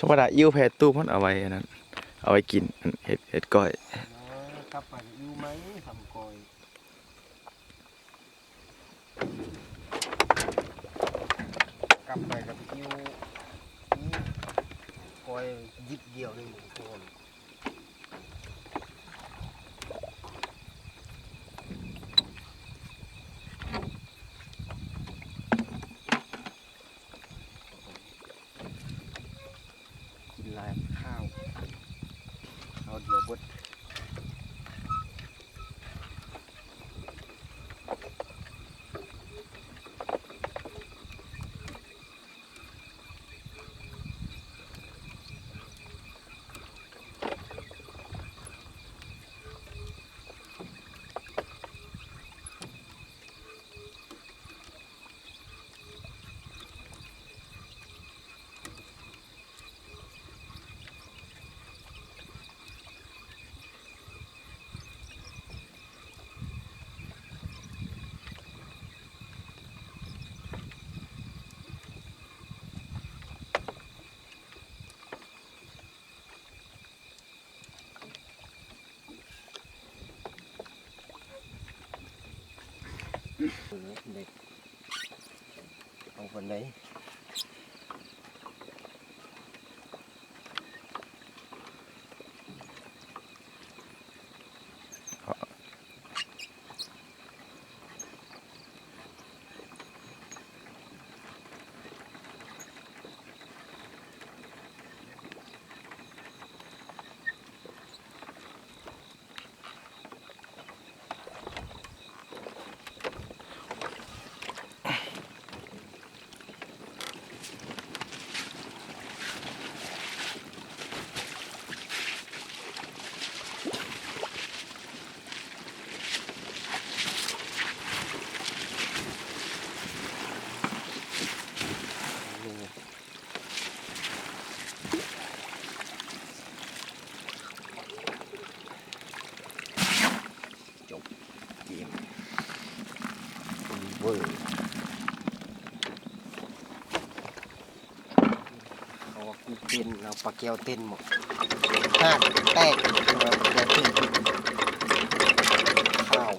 ທຳມະດາ ອິ້ວແຜ່ຕູ້ພຸ້ນ ເອົາໄວ້ອັນນັ້ນ ເອົາໄວ້ກິນ ອັນ ເຮັດ ເຮັດກ້ອຍ. ເອີ ກັບໄປອິ້ວໃໝ່ ສຳກ້ອຍ ກັບໄປກັບອິ້ວ ອີກກ້ອຍຢິບດຽວໜຶ່ງ ທຸກຄົນ. ກິນຫຼາຍຄາວ ຄາວດຽວເບິດ. ເອີ ເດັດ ເອົາປານໃດ? ຈົບເກມ ໂອເວີ. ເຂົາວ່າກູເຕັ້ນ ເອົາປາແກ້ວເຕັ້ນບໍ? ຫາກແຕກ ເອົາປາແກ້ວເຕັ້ນ ຂາວ.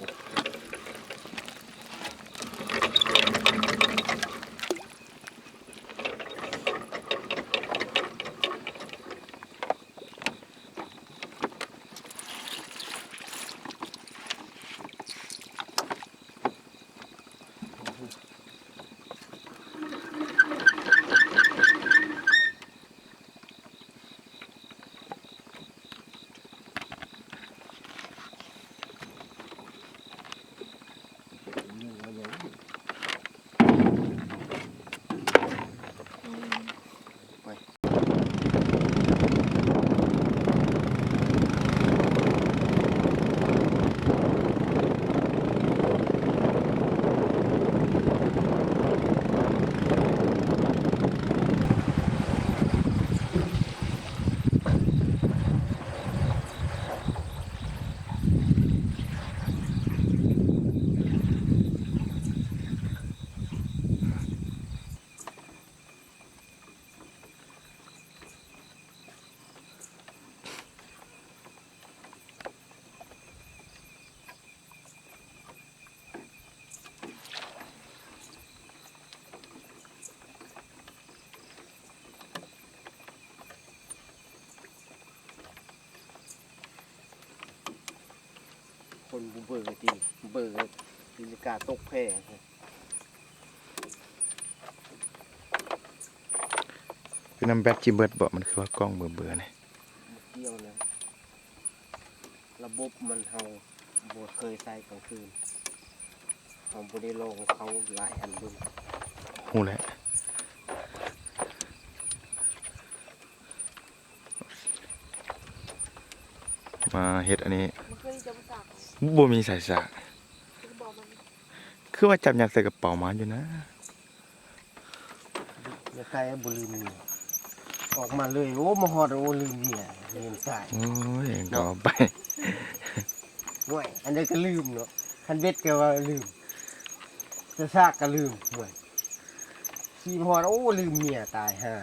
ຄົນບໍ່ເບີຕິ ເບີຕີນກາຕົກແພ. ເປັນນຳແບັດຊິເບິດບໍ? ມັນຄືວ່າກ້ອງເບີໆ ນີ້. ບໍ່ກ່ຽວນະ ລະບົບມັນເຮົາບໍ່ເຄີຍໃຊ້ກາງຄືນ ເຮົາບໍ່ໄດ້ລອງເຂົ້າຫຼາຍອັນເບິ່ງ. ຮູ້ແລ້ວ ມາເຮັດອັນນີ້ ບໍ່ມີສາຍສາກ ຄືວ່າຈັບຍັດໃສ່ກະເປົາມາຢູ່ນະ. ຢ່າໄກ ບໍ່ລືມເມຍ ອອກມາເລີຍ. ໂອ້ ມາຮອດ ໂອ້ ລືມເມຍ ເມຍຕາຍ. ໂອ້ຍ ກໍໄປ ໂອ້ຍ ອັນໃດກໍລືມເນາະ ຄັນເບັດກໍວ່າລືມ ແຕ່ຊາກກໍລືມ. ໂອ້ຍ ຂີ່ມາຮອດ ໂອ້ ລືມເມຍ ຕາຍຫ່າ.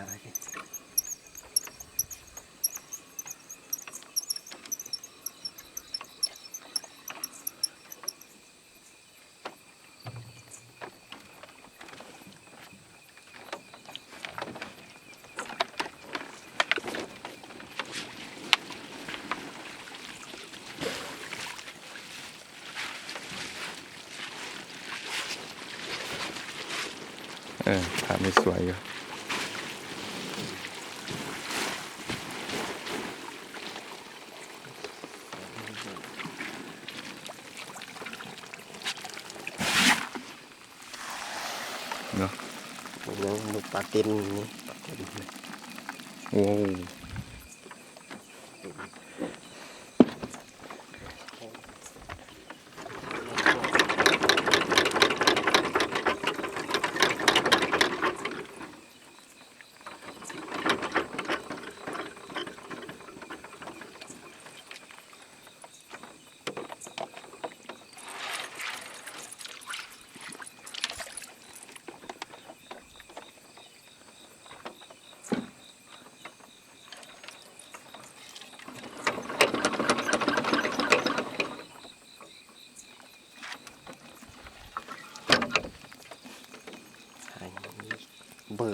ເອີ ພາບນີ້ສວຍຢູ່ເນາະ. ໂອ້ໂຫ ປາເຕັນນີ້ ປາເຕັນ ໂອ້. ເບີ.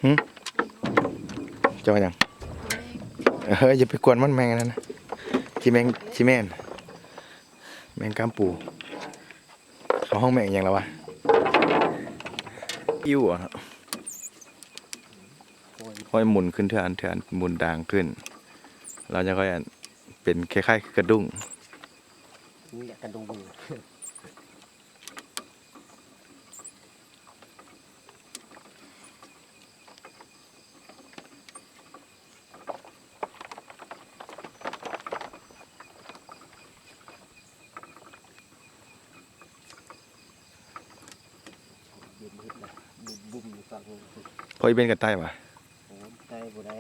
ຫຶ? ເຈົ້າວ່າຫຍັງ? ເອີ ຢ່າໄປກວນມັນ ແມງອັນນັ້ນນະ ຂີ້ແມງ ຂີ້ແມງ ແມງກ້າມປູ. ເຂົາຮ້ອງແມງອີ່ຫຍັງລະວະ? ອິ້ວເນາະ. ຄ່ອຍໝູນຂຶ້ນເທື່ອອັນເທື່ອອັນ ໝູນດາງຂຶ້ນ ແລ້ວຈັ່ງຄ່ອຍອັນ ເປັນຄ້າຍໆຄືກະດຸ້ງ ນີ້ແຫຼະກະດຸ້ງ. ເບັນເຮັດນະ ບຸ້ມໆຢູ່ຝັ່ງພຸ້ນ. ເພາະອີເບັນກໍໄຕ້ຫວາ? ໂອ້ ໄຕ້ບໍ່ໄດ້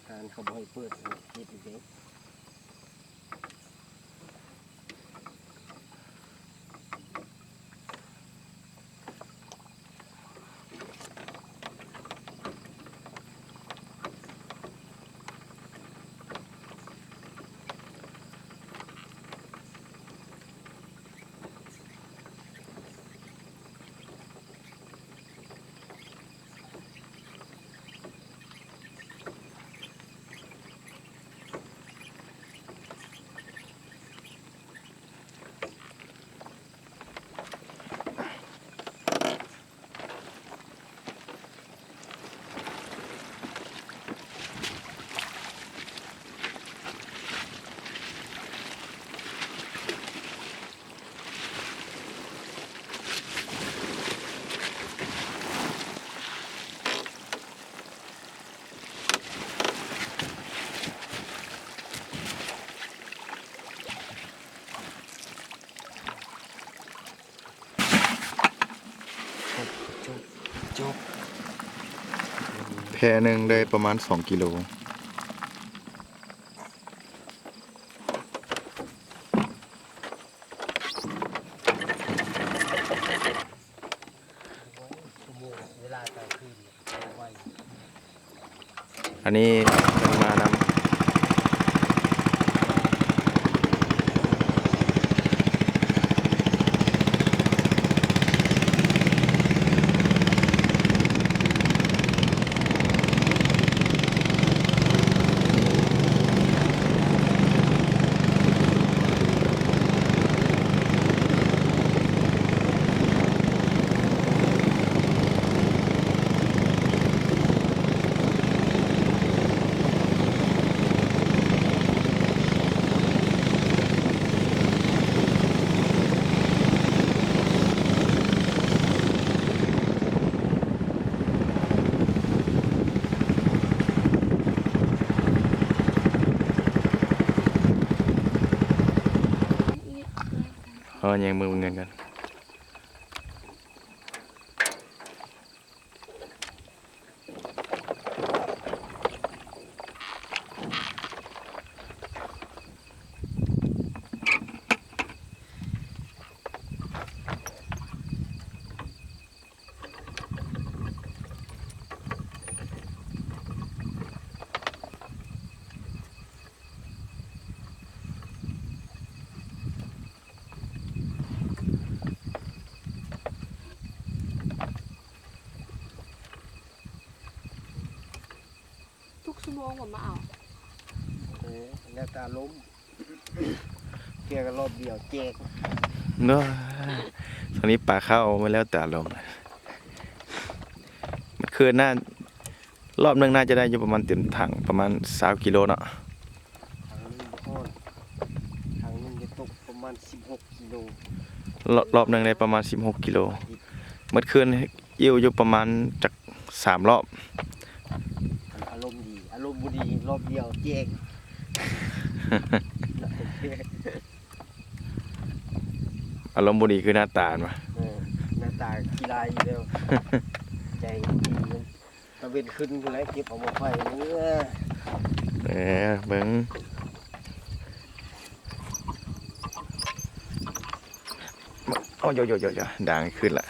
ຮ້ານເຂົາບໍ່ໃຫ້ເປີດ ເຮັດຢູ່ເດ້. ແພໜຶ່ງໄດ້ປະມານສອງກິໂລ. ອັນນີ້ມັນມານຳ. ໂ ເອົາຫຍັງ ເບິ່ງເງິນກັນ. ທຸກຊົ່ວໂມງບໍ່ມາເອົາ? ເອີ ແລ້ວແຕ່ອາລົມ ເທື່ອກໍລອບດຽວແຈກ. ເນາະ ຊ່ວງນີ້ປາເຂົ້າ ມັນແລ້ວແຕ່ອາລົມ. ມັນຄືໜ້າ ລອບໜຶ່ງໜ້າຈະໄດ້ຢູ່ປະມານເຕັມຖັງ ປະມານຊາວກິໂລເນາະ. ຖັງໜຶ່ງບໍ່ຮອດ ຖັງໜຶ່ງຈະຕົກປະມານສິບຫົກກິໂລ. ລອບ ລອບໜຶ່ງໄດ້ປະມານສິບຫົກກິໂລ. ໝົດຄືນ ອີ່ວຢູ່ປະມານຈັກສາມລອບ. ອາລົມດີ ອາລົມບໍ່ດີ ລອບດຽວແຈກ. ອາລົມບໍ່ດີຄືໜ້າຕາ ແມ່ນບໍ່? ເອີ ໜ້າຕາຂີ້ຮ້າຍຢູ່ແລ້ວ ໃຈບໍ່ດີ. ຕາເວັນຂຶ້ນພຸ້ນແຫຼະ ເກັບເອົາໝາກໄຟເດີ. ເອີ ເບິ່ງ ໂອ້ຍ ໂຢໆໆໆ ດ່າງຂຶ້ນລະ.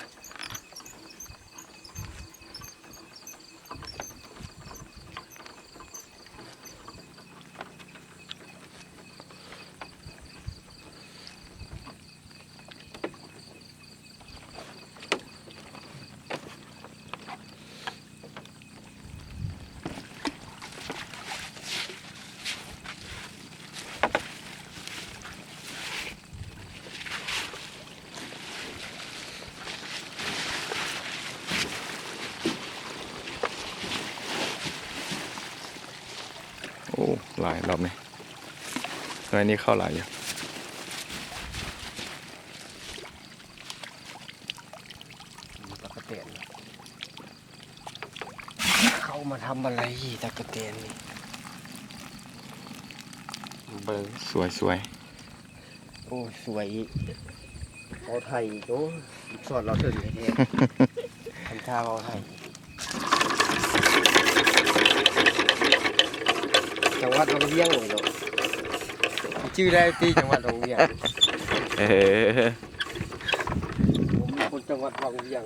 ໂອ້ ຫຼາຍລອບນີ້ ໜ່ວຍນີ້ເຂົ້າຫຼາຍຢູ່. ຕັ๊ກກະແຕນ ເຂົ້າມາທຳອະໄລ ຕັກກະແຕນນີ້? ເບິ່ງ ສວຍໆ. ໂອ້ ສວຍອີກ ເວົ້າໄທອີກ. ໂອ້ ລູກສອນລາວເຖິງແທ້ໆ ທຳທ່າເວົ້າໄທ. ຈັງຫວັດວັງວຽງເນາະ ຈື່ໄດ້ຕິ ຈັງຫວັດວັງວຽງ. ເອີ ຜົມມີຄົນຈັງຫວັດວັງວຽງ.